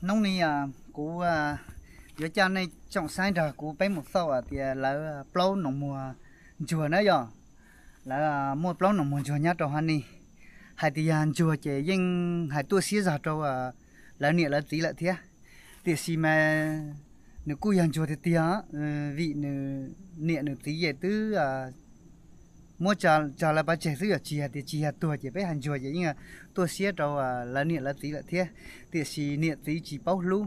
Hnub no kuv yuav coj nej tsoom saib nrog kuv peb mus xauj tias lawv plaub noog muag ntsuag na yog. Lawv muaj plaub noog muag ntsuag nyob rau hauv ni. Hais tias yog ntsuag ces yeej hais tuaj siab zog rau lawv niam lawv txiv lawm thiab. Tiam sis mas nws kuj yog ntsuag tiag tiag, vim nws niam nws txiv ces twb muab tso lawv pov tseg xwb, yog tsis hais tias tsis yog tuag ces peb hais ntsuag ces yeej tuaj siab rau lawv niam lawv txiv lawm thiab. Tiam sis niam txiv tsis paub hlub,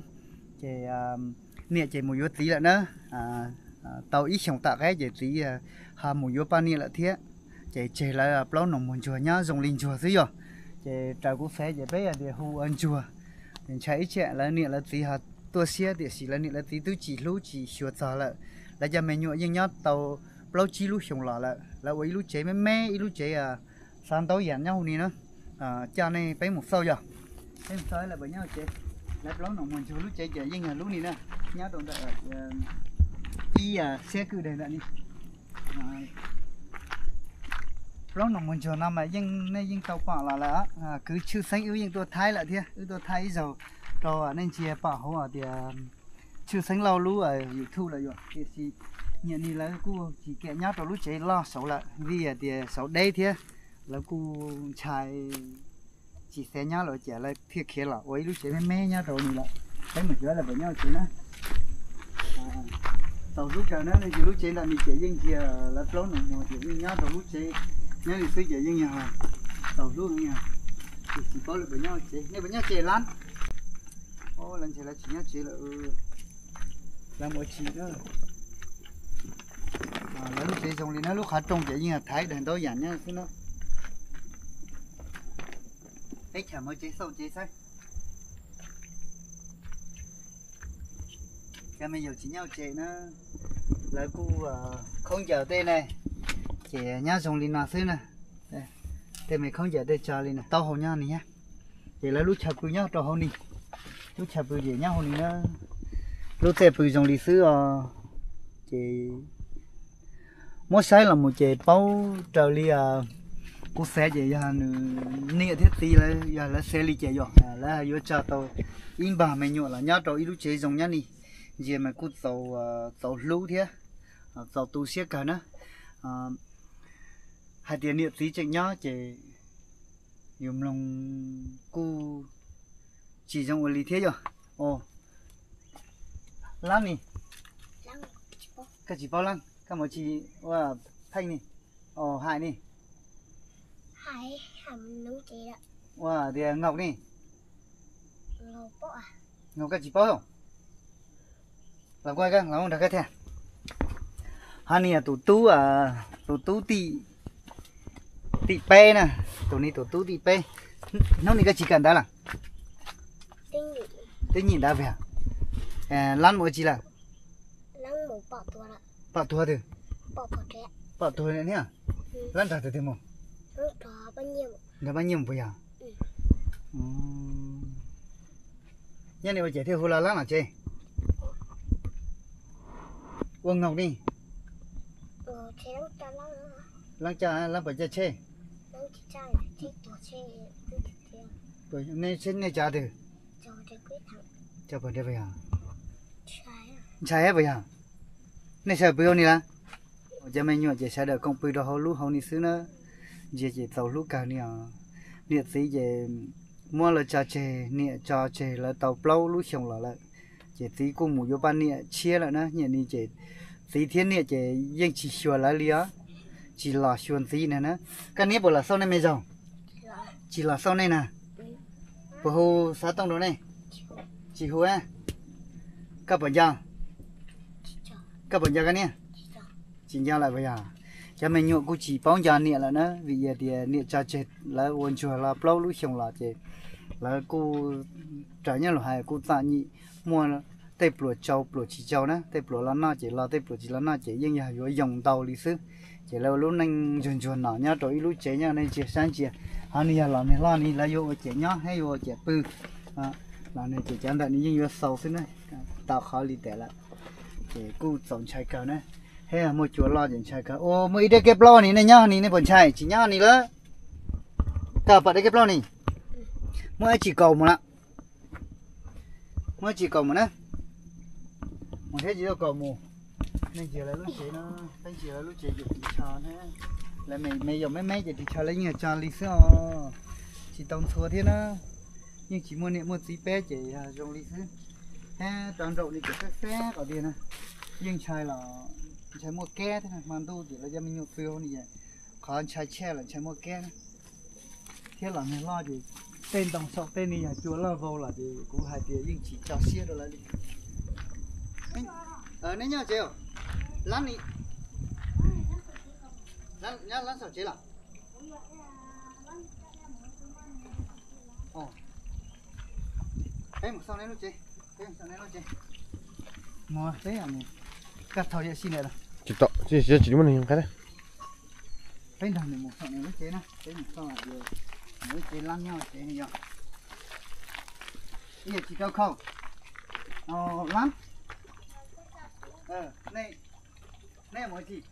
ces niam ces mus yuav txiv lawm na. Tau ib xyoos tom qab ces txiv ho mus yuav poj niam lawm thiab. Ces tseg lawv plaub noog muag ntsuag nyob zoo li ntsuag xwb yog. Ces raws kuv xav ces peb tias hu ua ntsuag. Ces ntshai ib tsam lawv niam lawv txiv ho tuaj siab, tiam sis lawv niam lawv txiv twb tsis hlub tsis xyuas txog lawm. Lawv cov me nyuam yeej nyob tau plaub tsib lub xyoos los lawm, lawv ua ib lub tsev me me, ib lub tsev xav ntaub yam nyob hauv ni na. Coj nej peb mus xauj yog. Peb mus xauj lawv puas nyob tsev. Lawv plaub noog muag ntsuag lub tsev ces yeej yog lub ni na, nyob rau ntawm ib xiab kwj deg ntawm ni. Plaub noog muag ntsuag no mas yeej nej yeej tau pom los lawm. Kwv Tshwj Xeeb wb yeej tuaj thaij lawm thiab, wb tuaj thaij ib zaug rau nej ntsia pom hauv tias Tshwj Xeeb Lauj lub YouTube lawm yom. Tiam sis niam ni lawv kuj tsis kam nyob rau lub tsev loj saud lawm vim tias saud deb thiab, lawv kuj ntshai tsis xav nyob lawm ces lawv thiaj khiav los ua ib lub tsev me me nyob rau ni lawm. Peb mus xauj lawv puas nyob tsev na. Txaus hlub kawg na, nej ntsia lub tsev ntawm ni ces yeej ntsia lawv plaub noog muag ces yeej nyob rau lub tsev nyob li xwb ces yeej yog txaus hlub heev. Tiam sis tsis paub lawv puas nyob tsev, nej puas nyob tsev lab? Lawv ntshai lawv tsis nyob tsev lawm, lawv mus ua tsi na. Lawv lub tsev zoo li na, lub qhov rooj ces yeej yog thaiv daim ntaub yam nyob xwb na. Peb chaws mus tsev xauj tsev saib. Cov me nyuam tsis nyob tsev na, lawv kuj khaub ncaws tej ne, ces nyob zoo li no xwb na. Tej me khaub ncaws tej tso li no, taub hau nyob ni thiab. Ces lawv lub chaw pw nyob rau hauv ni, lub chaw pw ces nyob hauv ni na. Lub txaj pw zoo li xwb os. Ces muab saib los mus ces paub raws li kuv xav ces yog nws niam thiab txiv lawv, yog lawv xav li ces yog lawv yuav tso tau ib npag me nyuam los nyob rau ib lub tsev zoo nyob ni. Ntsia mas kuj txaus hlub thiab txaus tu siab kawg na. Hais tias niam txiv tseem nyob ces yus mloog kuj tsis zoo ua li thiab yog. Lab ni, koj tsis paub lab, koj mus tsis ua pheej ni, hais ni. Ua tias ngaum ni, ngaum koj tsis paub. Los kuj los nrog koj thiab. Ho ni tus tub, tus tub tim peb na, tus ni tus tub tim peb. Hnub ni koj tsis kawm ntawv lawm? Twb nyiam ntawv puas yog? Lab mus ua tsi lawm? Pom tuag twg? Pom tuag thiab. Lab nrog tus twg mus? Nrog pab nyiaj puas yog? Nyob ni ua cas thiaj hu los lab los tsev? Ua ngaum ni. Lab coj, lab puas coj tsheb? Nej tsheb nej tso twg? Tso puag nrad puas yog? Ntshai puas yog? Nej sawv daws pw hauv ni lawm? Cov me nyuam ces sawv daws koom pw rau hauv lub hauv ni xwb na. Ntsia ces txaus hlub kawg ni os. Niam txiv ces muab lawv tso tseg, niam tso tseg lawv tau plaub lub xyoos los lawm. Ces txiv kuj mus yuav poj niam tshiab lawm na. Niam ni ces txiv thiab niam ces yeej tsis xyuas lawv li os, tsis los xyuas ntxiv na na. Koj niam puas los xauj nej me zaug? Tsis los xauj nej na. Puas hu xov tooj rau nej? Tsis hu. Koj puas nco? Koj puas nco koj niam? Tsis nco lawm puas yog? Cov me nyuam kuj tsis paub nco niam lawm na, vim yog tias niam tso tseg lawv ua ntsuag los plaub lub xyoos los ces lawv kuj, raws nyob lus hais kuj txom nyem, muaj tej pluas tsau pluas tsis tsau na, tej pluas los noj ces los, tej pluas tsis los noj ces yeej yog yuav yoo ntau li xwb. Ces lawv ua lub neej ntsuag ntsuag no nyob rau ib lub tsev nyob nej ntsia sab ntsia. Ho nws yog los nws hlo ni lawv yuav ua ciam nyob thiab yuav ua ciam pw. Los nws ces cov ntawm nws yeej yuav xaus xwb na, tau qhov li tas lawm. Ces kuj txaus ntshai kawg na, thiab muaj cua loj ces ntshai kawg. Ua muaj ib dej keb plaub ni, nej nyob ni nej puas ntshai? Tsis nyob ni lawm. Koj pom dej keb plaub ni, muaj dab tsi kaus mus lawm? Muab tsis kom mus na. Mus thiab tsis tau kom mus. Nej ntsia lawv lub tsev no, peb ntsia lawv lub tsev ces ris tsho na. Lawv me yaus me me ces ris tsho lawv yeej tso li xwb os. Tsis tau ntxhua thiab na. Yeej tsis muaj niam muaj txiv peb ces yog zoo li xwb. Thiab rau nraum li ces xab xab qhov tiag na. Yeej ntshai los ntshai muaj kab thiab, hmo ntuj ces lawv cov me nyuam pw hauv ni ces qhov ntshai tshaj los ntshai muaj kab na. Thiab los nag loj ces tej ntoo saum tej ni yog cua loj vau los ces kuv hais tias yeej tsis tso siab rau lawv li. Nej nyob tsev os? Lab ni, nyob lab saum tsev los? Peb mus xauj nej lub tsev, peb mus xauj nej lub tsev. Mus peb mus kaj thaum yam si ntawd. Tsis tau, tsis muaj neeg qab. Peb nrog nws mus xauj nws lub tsev na, peb mus xauj hais tias nws lub tsev lab nyob tsev yog ib yam tsis rau khau. Lab, nej mus tsis?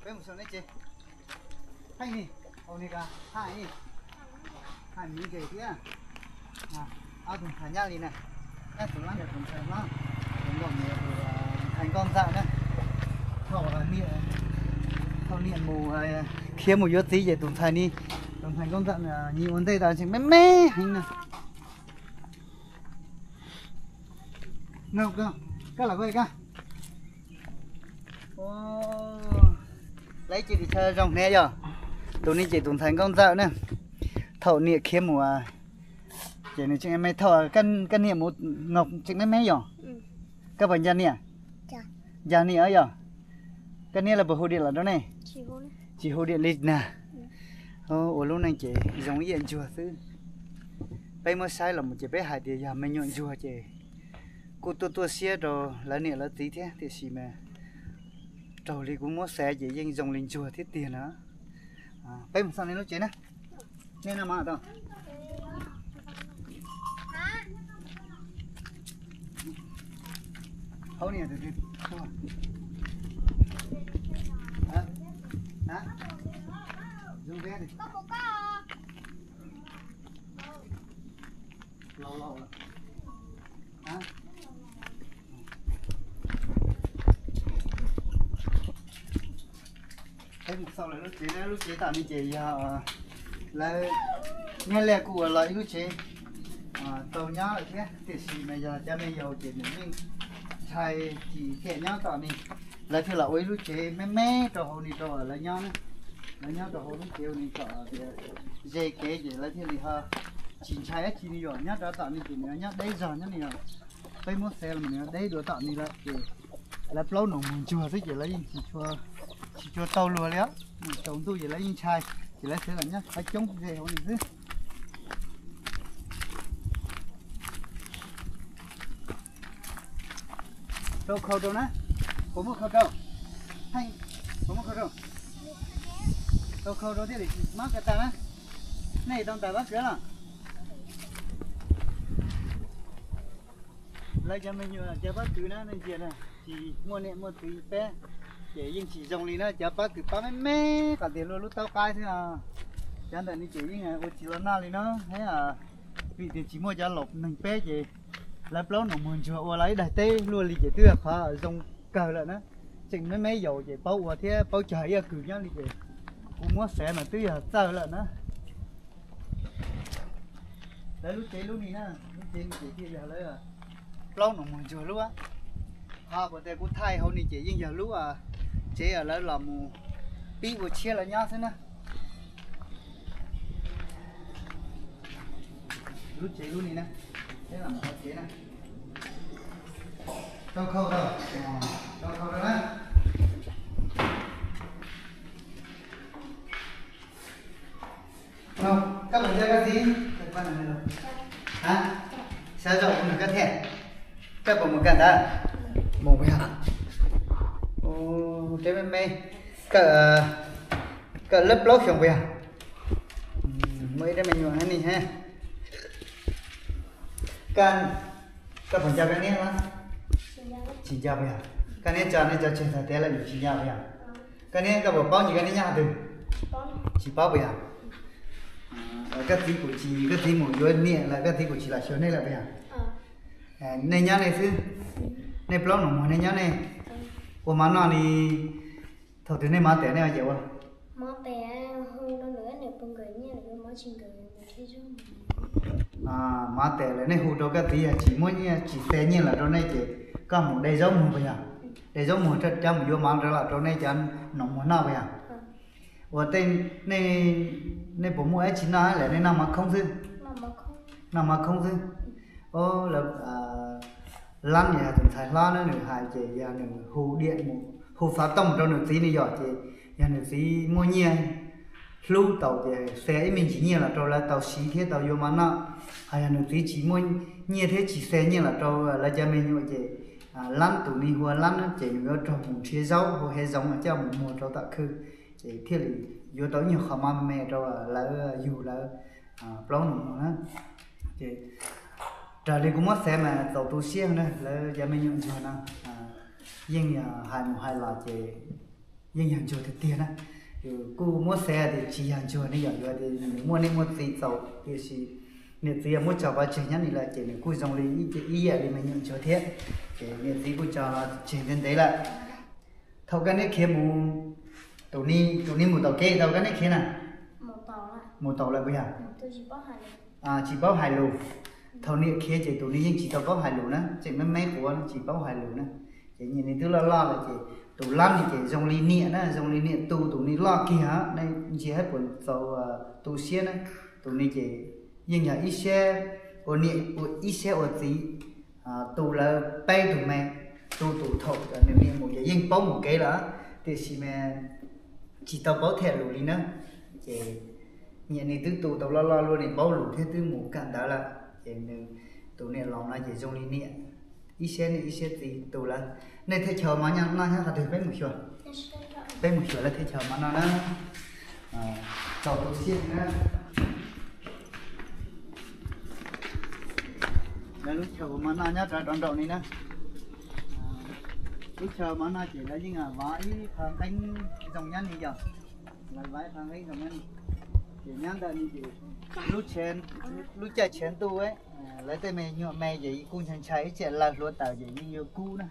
Peb mus xauj nej tsev. Pheej ni, hauv ni ko, hais ni, hais miv ntes thiab. Ob tug ntxhais nyab li na, nyab tus lab yog tus ntxhais hlob, tus nkauj mus tus ntxhais nkauj ntxawm na. Thaum niam, thaum niam mus khiav mus yuav txiv ces tus ntxhais ni, tus ntxhais nkauj ntxawm nyias ua ntej tas tseem me me heev na. Koj los koj, lawv ib ce ris tsho zoo hnav yog. Tus ni ces tus ntxhais nkauj ntxawm na. Thaum niam khiav mus ces nws tseem me, thaum koj niam mus no tseem me me yog. Koj puas nco niam? Nco niam yog. Koj niam lawv puas hu diam los rau nej? Tsis hu diam li na. Ua lub neej ces zoo ib yam ntsuag xwb. Peb muab saib los mus ces peb hais tias yog me nyuam ntsuag ces kuj tuaj tuaj siab rau lawv niam lawv txiv thiab, tiam sis mas raug li kuv muab xav ces yeej zoo li ntsuag thiab tiag na. Peb mus xauj nej lub tsev na. Nej no mas tau. Hauv ni, zoo peb. Laus laus lawm. Peb mus xauj lawv lub tsev na, lub tsev tom no ces yog lawv, nyob liaj kuj ua los ib lub tsev tau nyob lawm thiab, tiam sis mas yog cov me yaus ces nws yeej ntshai tsis tiam nyob tom ni, lawv thiaj los ua ib lub tsev me me rau hauv ni rau lawv nyob na. Lawv nyob rau hauv lub tsev ua ni kom tias ze kev ces lawv thiaj li ho tsis ntshai dab tsi li yom. Nyob rau tom ni ces nws nyob deb zog nyob ni yom. Peb muab xav los nws deb dua tom ni lawm ces lawv plaub nus muag ntsuag xwb ces lawv yeej tsis tshua tau luag li os. Tsaus ntuj ces lawv yeej ntshai, ces lawv xav los nyob qhov coob ze hauv ni xwb. Rau khau rau na. Puas muaj khau rau? Puas muaj khau rau? Rau khau rau thiaj li mob ko tas na. Nej tau ntais pob kws los? Lawv cov me nyuam cov pob kws na, nej ntsia na, tsis muaj niam muaj txiv peb, ces yeej tsis zoo li na. Cov pob kws pob me me kom tias luaj lub taub qaib xwb os. Cov ntawm no ces yeej ua tsis los noj li na. Thiab vim tias tsis muaj cov laus neeg peb ces lawv plaub nus muag ntsuag ua los ib daig teb luaj li ces twb yog qhov zoo kawg lawm na. Tseem me me yaus ces paub ua thiab paub cog ib yam kws nyob li ces kuv muab xav mas twb yog txawj lawm na. Lawv lub tsev lub ni na, lub tsev ni ces thiaj yog lawv plaub nus muag ntsuag lub. Qhov uas tias kuv thaij hauv ni ces yeej yog lub tsev uas lawv los mus pib ua tshiab lawv nyob xwb na. Lub tsev lub ni na, peb los mus qhov tsev na. Rau khau rau, rau khau rau na. Koj puas nco koj txiv? Saib zoo ua nws koj thiaj. Koj puas mus kawm ntawv? Mus puas yog? Ub, teb me me. Kawm, kawm lab plaub xyoo puas yog? Muaj ib rab me nyuam hab ni hab. Koj, koj puas nco koj niam los? Tsis nco puas yog? Koj niam tso, nej tso tseg txog tiav lawm yus tsis nco puas yog? Koj niam, koj puas paub ntsis koj niam nyob qhov twg? Tsis paub puas yog? Koj txiv kuj tsis, koj txiv mus yuav niam lawm, koj txiv kuj tsis los xyuas nej lawm puas yog? Nej nyob nej xwb, nej plaub nus muag nej nyob nej. Ua mov noj li, thaum twg nej mov tes nej ua ces ua? Mov tes lawm nej hu rau koj txiv yog tsis muaj nyiaj tsis xa nyiaj los rau nej ces koj mus de zaub muag puas yog? De zaub muag coj mus yuav mov rau los rau nej cov nus muag noj puas yog? Ua tej, nej puas muaj dab tsi noj lawm nej noj mov khoob xwb? Noj mov khoob xwb. Lab yog tus ntxhais hlob na, nws hais ces yog nws hu diam mus, hu xov tooj rau nws txiv nws yom, ces yog nws txiv muaj nyiaj hlub tau ces xa ib me ntsis nyiaj los rau lawv tau siv thiab tau yuav mov noj. Hos yog nws txiv tsis muaj nyiaj thiab tsis xa nyiaj los rau lawv cov me nyuam ces lab, tus nws hu ua lab ces nws yuav raug mus nrhiav zaub hauv hav zoov coj mus muag rau tom khw, ces thiaj li yuav tau ib nyuag qhov mov me me rau lawv yug lawv plaub nus muag na. Ces raws li kuv muab xav mas txaus tu siab na, lawv cov me nyuam ntsuag no yeej yog hais mus hais los ces yeej yog ntsuag tiag tiag na. Yus kuj muab xav tias tsis yog ntsuag ne, yog yuav tias nws muaj niam muaj txiv txaus, tiam sis niam txiv yog muab tso pov tseg nyob ni lawm ces nws kuj zoo li ib yam li me nyuam ntsuag thiab. Ces niam txiv kuj tso tseg ntev ntev lawm. Thaum koj niam khiav mus, tus nws mus taus kev tau koj niam khiav na? Mus taus lawm puas yog? Tsis paub hais lus. Thaum niam khiav ces tus nws yeej tsis tau paub hais lus na, tseem me me quav tsis paub hais lus na. Ces nyiam nws twb loj loj lawm ces tus lab ni ces zoo li niam na, zoo li niam tu tus nws loj kiag, nej ntsia hab puas txaus tu siab na. Tus nws ces yeej yog ib siab ua niam, ib siab ua txiv, tu lawv peb tug me, tu tus thaum nws niam mus ces yeej paub mus kev lawm, tiam sis mas tsis tau paub tham lus li na. Ces nyiam nws twb tu tau loj loj luaj, nws paub lus thiab twb mus kawm ntawv lawm. Ces nws, tus niam laus no ces zoo li niam, ib siab niam ib siab txiv tu lawv. Nej thiaj chaws mov noj nyob qhov twg, peb mus xyuas, peb mus xyuas lawv thiaj chaws mov noj na. Txaus tu siab na. Lawv lub chaw mov noj nyob rov rov nraum ni na. Lub chaw mov noj ces lawv yeej vov ib qho nqeeb zoo nyob ni yog, lawv vov ib qho nqeeb zoo nyob ni. Ces nyob ntawm ni ces lub, lub caij tshav ntuj lawv tej me nyuam me ces kuj ntshai ntshai ib tsam lawv hluav taws ces yeej yuav kub na.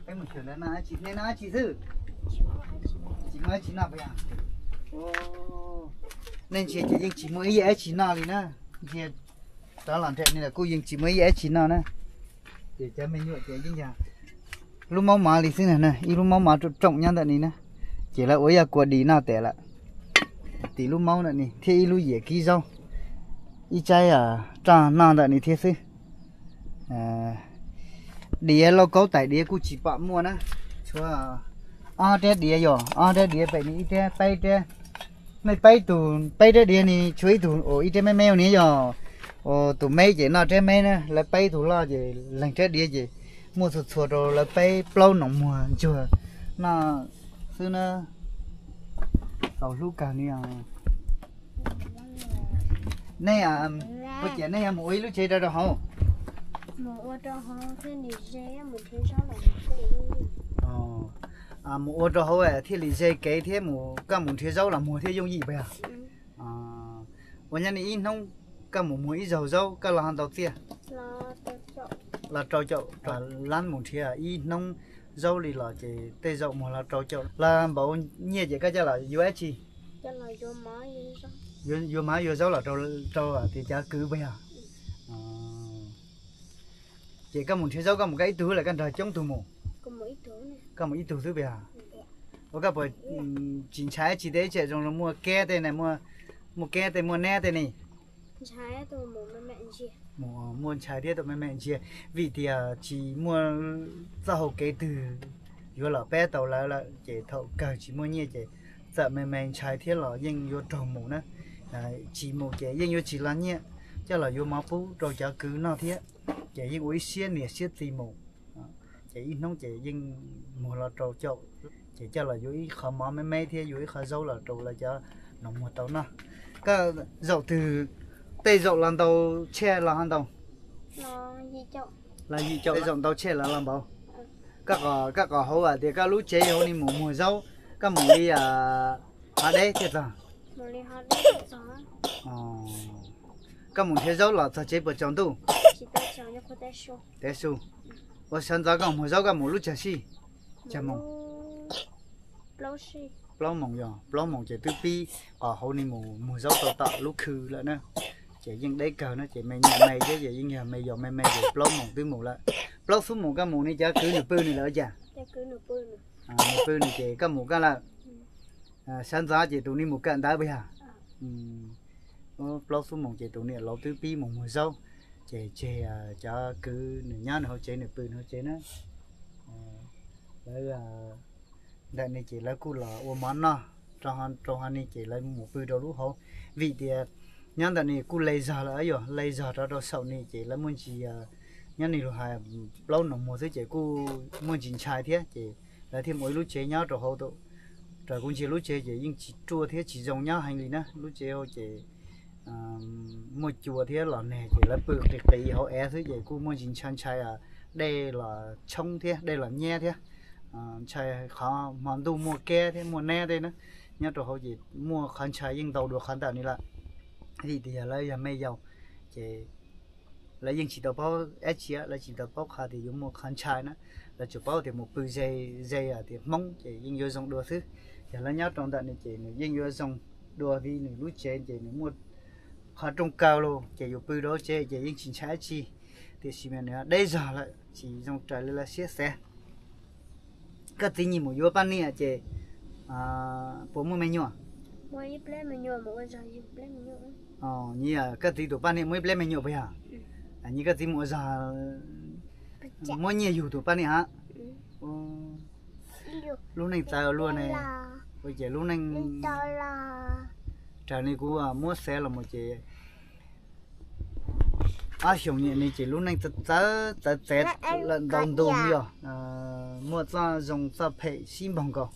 Peb mus xyuas lawv noj dab tsi, nej noj dab tsi xwb? Tsis muaj dab tsi noj puas yog? Nej ntsia ces yeej tsis muaj ib yam dab tsi noj li na. Ntsia rov los nram ni los kuj yeej tsis muaj ib yam dab tsi noj na. Ces cov me nyuam ces yeej yog lub maub mov li xwb na, ib lub maub mov rooj rooj nyob ntawm ni na. Ces lawv ua ib yam kua dis noj tas lawm. Tim lub maub ntawm ni thiab ib lub yias kib zaub, ib tsaib roj noj ntawm ni thiab xwb. Diav lauj kaub tais diav kuj tsis pom muaj na, tshuav ob rab diav, yog ob rab diav pem ni ib rab, peb rab. Nej peb tug, peb rab diav ni tshuav ib tug, ib rab me me ni yog, tus me ces noj rab me na, lawv peb tug loj ces leeg rab diav ces muaj txhua txhua rau lawv peb plaub nus muag ntsuag noj xwb na. Txaus hlub kawg li os. Nej, ua cas nej yuav mus ua ib lub tsev rau rau hauv? Mus ua rau hauv thiaj li ze kev thiab mus, koj mus nrhiav zaub los muag thiaj yooj yim puas yog? Ua nyob ni ib hnub koj mus muag ib zaug zaub koj los ho ntau txiaj? Los rau caum. Lab mus nrhiav ib hnub zaub li los ces tej zaum muag los rau caum. Los npaum nyiaj ces koj coj los yuav dab tsi? Yuav mov yuav zaub los rau tias cov kwv puas yog? Ces koj mus nrhiav zaub koj mus koj ib tug lawm koj nrog coob tug mus? Koj mus ib tug xwb puas yog? Ua koj puas tsis ntshai dab tsi tej ib tsam zoo zoo muaj kab tej, muaj kab tej muaj nab tej ne? Muaj ntshai thiab tus me me ntsia, vim tias tsis muaj txoj hau kev twg yuav los pab tau lawv lawm ces thaum kawg tsis muaj nyiaj ces txawm me me ntshai thiab los yeej yuav raug mus na. Tsis mus ces yeej yuav tsis los nyiaj, coj los yuav mov pub rau cov kwv noj thiab. Ces yeej ua ib siab niam siab txiv mus, ces ib hnub ces yeej muag los rau caum, ces coj los yuav ib qho mov me me thiab yuav ib qho zaub los rau lawv cov nus muag tau noj. Koj zaum twg, tej zaum los ntau tshaj los ho ntau? Los yim caum. Tej zaum ntau tshaj los los npaum. Koj qhov hauv tias koj lub tsev hauv ni mus muag zaub, koj mus li hov deb thiaj txog? Koj mus nrhiav zaub los txog tsev puas tsaus ntuj? Teb su. Ua sawv ntxov koj muag zaub koj mus lub tsawg sij? Tsawg moos? Plaub moos yog, plaub moos ces twb pib qos hauv ni mus muag zaub tau tom lub khw lawm na. Ces yeej deb kawg na, ces me nyuam me thiab ces yeej yog me yaus me me ces plaub moos twb mus lawm. Plaub xuab moos koj mus ni cov kwv nws pw nws lawm cas? Nws pw nws ces koj mus koj lawm. Sawv ntxov ces tus ni mus kawm ntawv puas yog? Plaub xuab moos ces tus niam laus twb pib mus muag zaub, ces tseg cov kwv nws nyob nws hauv tsev nws pw nws hauv tsev na. Lawv ntawm ni ces lawv kuj los ua mov noj rau ho ni ces lawv mus pw rau lub hauv, vim tias nyob ntawm ni kuj le zog lawm, yuav le zog rov rau saum ni ces lawv muaj ntsis, nyob ni lus hais plaub nus muag xwb ces kuj muaj ntsis ntshai thiab ces lawv thiaj mus ua ib lub tsev nyob rau hauv. Raws kuv ntsia lub tsev ces yeej tsis ruaj thiab tsis zoo nyob heev li na, lub tsev hauv ces muaj cua thiab los neg ces lawv pw qis qis hauv av xwb ces kuj muaj ntsis ntshai ntshai, dej los tshoob thiab dej los nyab thiab, ntshai qhov hmo ntuj muaj kab thiab muaj nab tej na. Nyob rau hauv ces muaj qhov ntshai yeej ntau dua qhov ntawm ni lawm, vim tias yog lawv yog me yaus ces lawv yeej tsis tau paub dab tsi, lawv tsis tau paub qhov tias yuav muaj qhov ntshai na. Lawv tsuas paub tias mus pw ze ze tias Hmoob ces yeej yuav zoo dua xwb. Yog lawv nyob rau ntawm ni ces nws yeej yuav zoo dua vim nws lub tsev ces nws muaj qhov rooj kaw los ces yus pw rau tsev ces yeej tsis ntshai dab tsi, tiam sis mas nws deb zog lawm tsis zoo raws li lawv siab xav. Koj txiv nyiam mus yuav poj niam ces puas muaj me nyuam? Nyias koj txiv tus poj niam muaj ib plab me nyuam puas yog? Nyias koj txiv mus ua zog muab nyiaj yug tus poj niam hab. Lub neej txawv luaj ne. Ua ces lub neej raws li kuv muab xav los mus ces ob xyoos nyem ni ces lub neej txawv txawv txawv txav lawm ntau ntu yog muaj txoj zoo txoj phem sib npaug nkaus.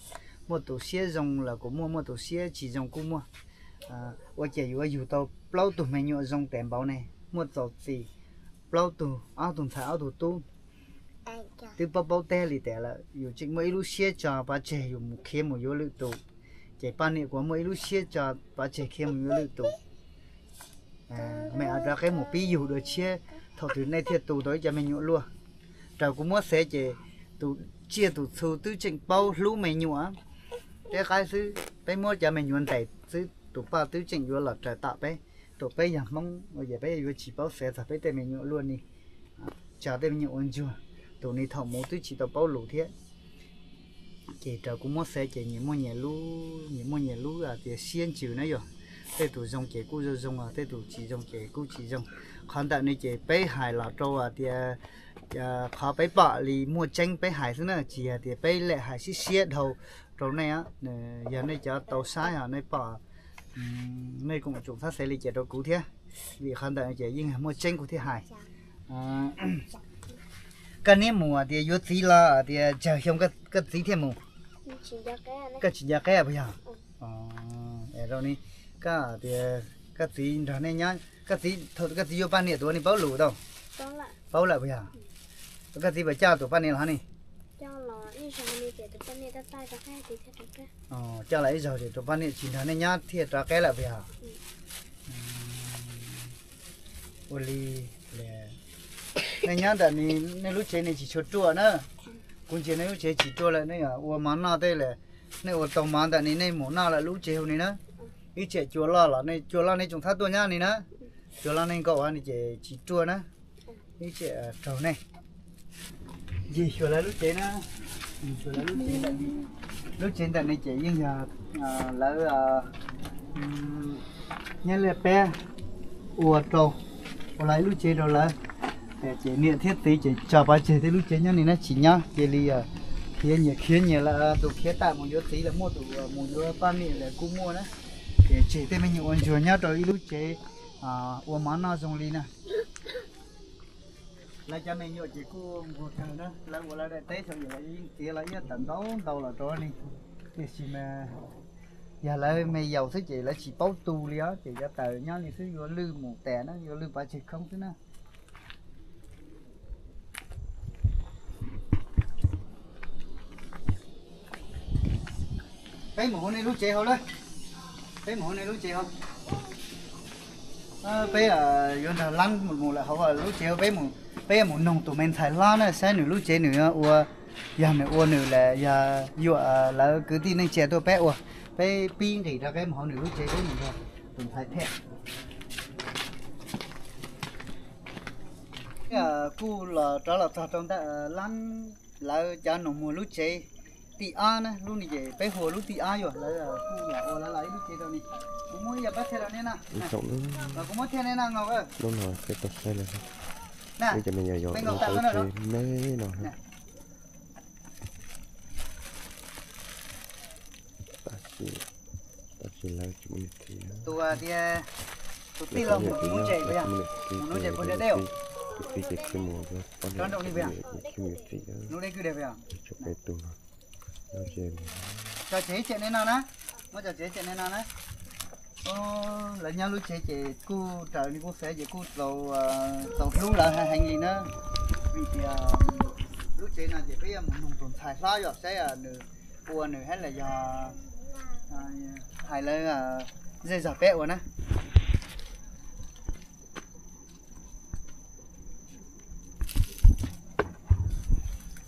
Muaj tus siab zoo los kuj muaj, muaj tus siab tsis zoo kuj muaj. Ua ces yuav yug tau plaub tug me nyuam zoo tes npaum ne, muaj txaus txim plaub tug, ob tug ntxhais ob tug tub. Twb paub paub tab li tas lawm, yus tseem muaj ib lub siab tso pov tseg yus mus khiav mus yuav lwm tus, ces poj niam kuj muaj ib lub siab tso pov tseg khiav mus yuav lwm tus. Mej rov qab mus pib yug dua tshiab thaum twg nej thiaj tu tau ib co me nyuam luaj. Raws kuv muab xav ces tus tsiaj tus txhu twb tseem paub hlub me nyuam. Peb qaib xwb, peb muab cov me nyuam ntes xwb, tus poj twb tseem yuav los raws tom peb. Tus peb yog Hmoob ua ces peb yuav tsis paub xav txog peb tej me nyuam luaj ni, tso tej me nyuam ua ntsuag. Tus ni thaum mus twb tsis tau paub lus thiab. Ces raws kuv muab xav ces nyias muaj nyias lub, nyias muaj nyias lub tias siab ntsws na yog. Tej tus zoo ces kuj zoo zoo, tej tus tsis zoo ces kuj tsis zoo. Qhov ntawm no ces peb hais los rau tias qhov peb pom li muaj tseeb peb hais xwb na, tsis yog tias peb lam hais siab siab dhau rau nej. Yog nej cov tau saib os nej pom, nej kuj tsoom txhob xav li cas rau kuv thiab, vim qhov ntawm ces yeej muaj tseeb kuv thiaj hais. Koj niaj mus tias yuav txiv los tias tsawg xyoo koj txiv thiaj mus? Koj tsis nco qab puas yog? Koj tias koj txiv nrog nej nyob, koj txiv thaum koj txiv yuav poj niam tus ua ni paub lus tau? Paub lawm puas yog? Koj txiv puas coj tus poj niam los ne? Coj los ib zaug ces tus poj niam tsis nrog nej nyob thiaj rov qab lawm puas yog? Ua li, nej nyob ntawm nej lub tsev ne tsis tshua ruaj na. Kuv ntsia nej lub tsev tsis ruaj lawm, nej ua mov noj tej lawm, nej ua tau mov ntawm ni nej mus noj lawm lub tsev hauv ni na. Ib tsam cua loj los nej, cua loj nej tsoom txhob tuaj nyob ni na. Cua loj nej nkaum ni ces tsis ruaj na. Ib tsam raug nej. Yig xyuas lawv lub tsev na. Lub tsev ntawm ni ces yeej yog lawv nyob liaj peb ua rau, ua lawv ib lub tsev rau lawv. Ces niam thiab txiv ces tso pov tseg tej lub tsev nyob ni na tsis nyob, cia li khiav nyias khiav nyias lawm, tus khiav tawm mus yuav txiv lawm, muaj tus mus yuav poj niam lawm kuj muaj na. Ces tseg tej me nyuam ua ntsuag nyob rau ib lub tsev ua mov noj zoo li na. Lawv cov me nyuam ces kuj nquag kawg na, lawv ua lawv daim teb saum yam lawv yeej txiav los ib tawm ntau ntau los rau ni. Tiam sis mas yog lawv me yaus xwb ces lawv tsis paub tu li os, ces yuav tawm nyob li xwb, yuav lwj mus tas na, yuav lwj pov tseg khoob xwb na. Peb mus hauv nej lub tsev hauv lawm. Peb mus hauv nej lub tsev hauv. Peb yuav nrog Lab mus lawm hauv lub tsev, peb mus, peb yuav mus noog tus me ntxhais hlob na saib nws lub tsev nws ua, yog nws ua nws lawm yog yuam lawv kwv tij neej tsa tuaj peb ua, peb pib nqis rau peb mus hauv nws lub tsev peb mus nrog tus ntxhais thiab. Kuj los rov los txog rau ntawm Lab lawv cov nus muag lub tsev tim ob na, lub no ces peb hu ua lub tim ob, yog lawv kuj los ua lawv los ib lub tsev rau ni. Kuv muab ib yam pab thiaj rau neb na, kuv muab thiaj neb na, lub no peb tau saib lawm, ib cov me nyuam yaus ua tau tsev me no. Tab sis lawv tsis muaj niam txiv, tus tij laug mus ntses, mus ntses puag nram dej, tus txiv ces khwv mus, khwv mus yuav txiv, tshuav peb tug no. Tso tsev cem neb no na, muab tso tsev cem neb no na. Lawv nyob lub tsev ces kuj raws li kuj xav ces kuj txaus hlub lawv heev li na. Vim tias lub tsev no ces peb yuav mus noog tus ntxhais hlob yog saib nws ua nws hab los yog hais lawv zej zog peb ua na.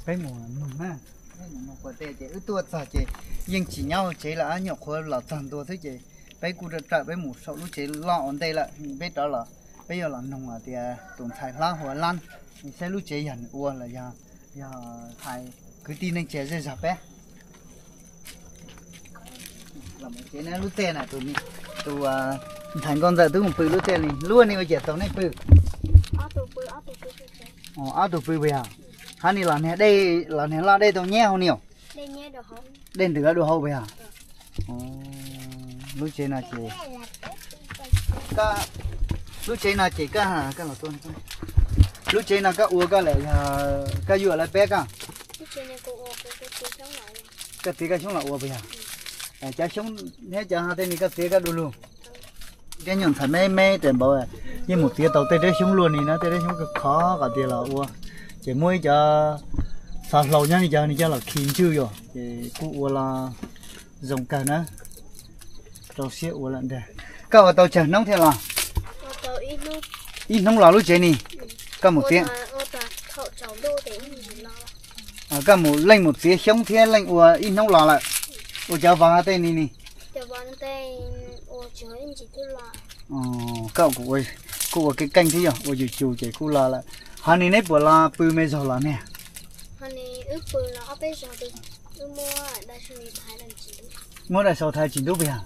Peb mus noog na, peb mus noog puas tau ces wb tuaj txog ces yeej tsis nyob hauv tsev lawm, nyuam qhuav los txog ntua xwb ces peb kuj rawm peb mus saum lub tsev loj ua ntej lawm, peb rov los peb yuav los noog tias tus ntxhais hlob hu ua Lab, saib lub tsev yog nws ua los yog hais kwv tij neej tsa zej zog peb. Lub txaj na, tus ntxhais nkauj ntxawm twb mus pw lub txaj li, lub ni ua ciam txaus nej pw? Ob tug pw puas yog? Hab ni los nag dej, los nag loj dej tau nyab hauv ni os? Dej ntws dua hauv puas yog? Lub tsev no ces, lub tsev no ces koj, lub tsev no koj ua koj lawm yog koj yuam lawv peb koj? Koj txiv koj xyoob los ua puas yog? Cov xyoob thiab cov ho tej ni koj txiv koj du lug? Tej nyuam ntxhais me me tes npaum yeej mus txiav tau tej dab xyoob luaj ni na, tej dab xyoob khov khov qhov tias los ua, ces muaj ib cov xov hlau nyob ni, cov ni coj los khi ntswj yom, ces kuj ua los zoo kawg na. Rau siab ua lawm ntag. Koj ua tau tsawg hnub thiab los? Ib hnub los lub tsev ni. Koj mus txiav, koj mus leej mus txiav xyoob thiab leej ua ib hnub los lawm. Ua cov vov tej ni ni. Koj kuj ua keej keej thiab yog ua yus cus ces kuj los lawm. Ho ni neb puas los pw me zog los nag? Muab daj sau thaiv tsis ntub puas yog?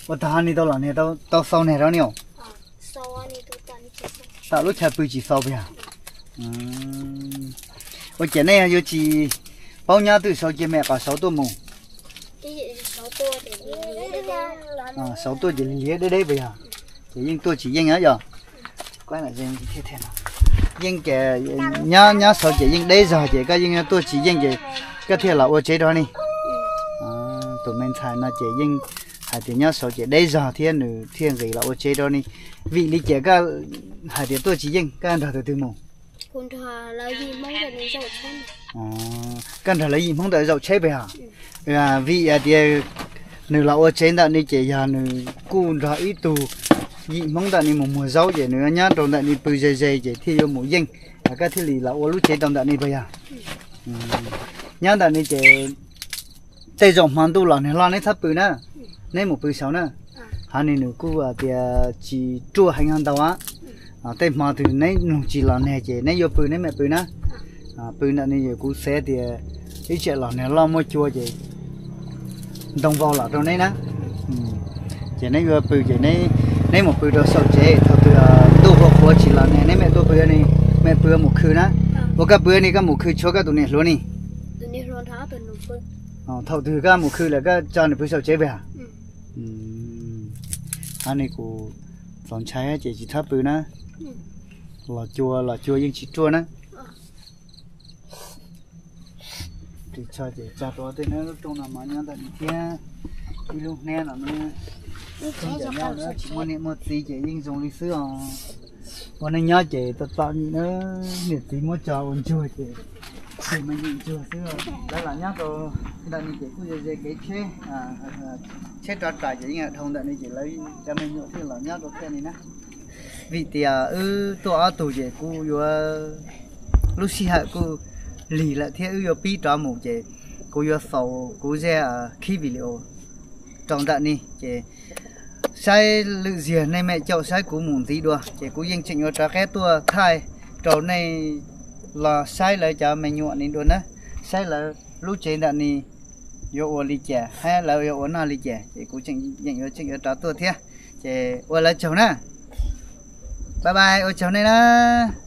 Ua tag ho ni tau los nag, tau xau nag rau ni os? Tam lub chaw pw tsis xau puas yog? Ua ciav nej yuav tsis paub nyob twg sau cia me qos sauv tuaj mus. Sauv tuaj ces lig liab deb deb puas yog? Ces yeej tuaj tsis yeej yog? Yeej ces nyob nyob sauv ces yeej deb zog ces koj yeej tuaj tsis yeej ces koj thiaj los ua tsev rau ni. Tus me ntxhais no ces yeej hais tias nyob sauv ces deb zog thiab nws thiaj nqis los ua tsev rau ni. Vim li cas koj hais tias tuaj tsis yeej, koj nrog tus twg mus? Koj nrog lawv yim Hmoob ntawd zaum tsheb puas yog? Vim hais tias nws los ua tsev ntawm ni ces yog nws kuj nrog ib tug yim Hmoob ntawm ni mus muag zaub ces nws nyob rau ntawm ni pw ze ze ces thiaj yuav mus yeej, koj thiaj li los ua lub tsev rau ntawm ni puas yog? Nyob ntawm ni ces tej zaum hmo ntuj los nag loj neb txhob pw na, neb mus pw saud na. Ho ni nws kuj tias tsis ruaj heev ho ntau, tej hmo twg neb mloog tsis los nag ces neb yuav pw neb mam pw na. Pw ntawm ni yog kuv xav tias ib tsam los nag loj muaj cua ces ntoo vau los rau neb na. Ces neb yuav pw ces neb mus pw rau saum tsev, thaum twg ntuj qhuav qhuav tsis los nag neb mam tuaj pw ni, mam pw mus khw na. Ua koj pw ni koj mus khw tshuav koj tus niam hluas ni. Thaum twg koj mus khw lawm koj tso nws pw saum tsev puas yog? Ho ni kuv txaus ntshai ces tsis txhob pw na. Los cua los cua yeej tsis ruaj na. Ris tsho ces tsa rau tej neb lub rooj no mas nyob ntawm ni thiab, ib lub hnab no neb tsis muaj niam muaj txiv ces yeej zoo li xwb os. Ua neej nyob ces tau txom nyem na, niam txiv muab tso ua ntsuag ces tsis me nyuam ntsuag xwb. Lawv los nyob rau ntawm ni ces kuj ze ze kev tsheb, tsheb rov rais ces yeej dhau ntawm ni ces lawv cov me nyuam thiaj los nyob rau thiaj ni na. Vim tias wb tuaj ob tug ces kuv yuav, lub sij hawm kuj lig lawm thiab wb yuav pib rov mus ces kuv yuav faus kuv zaj khib video rau ntawm ni ces saib lwm zaug nej mam caum saib kuv mus ntxiv dua ces kuv yeej tseem yuav rov qab tuaj thaij rau nej los saib lawv cov me nyuam ni dua na, saib lawv lub tsev ntawm ni yuav ua li cas hab lawv yuav ua noj li cas ces kuv yeej yuav tseem yuav rov tuaj thiab. Ces ua lawv tsaug na. Bye bye, ua tsaug nej na.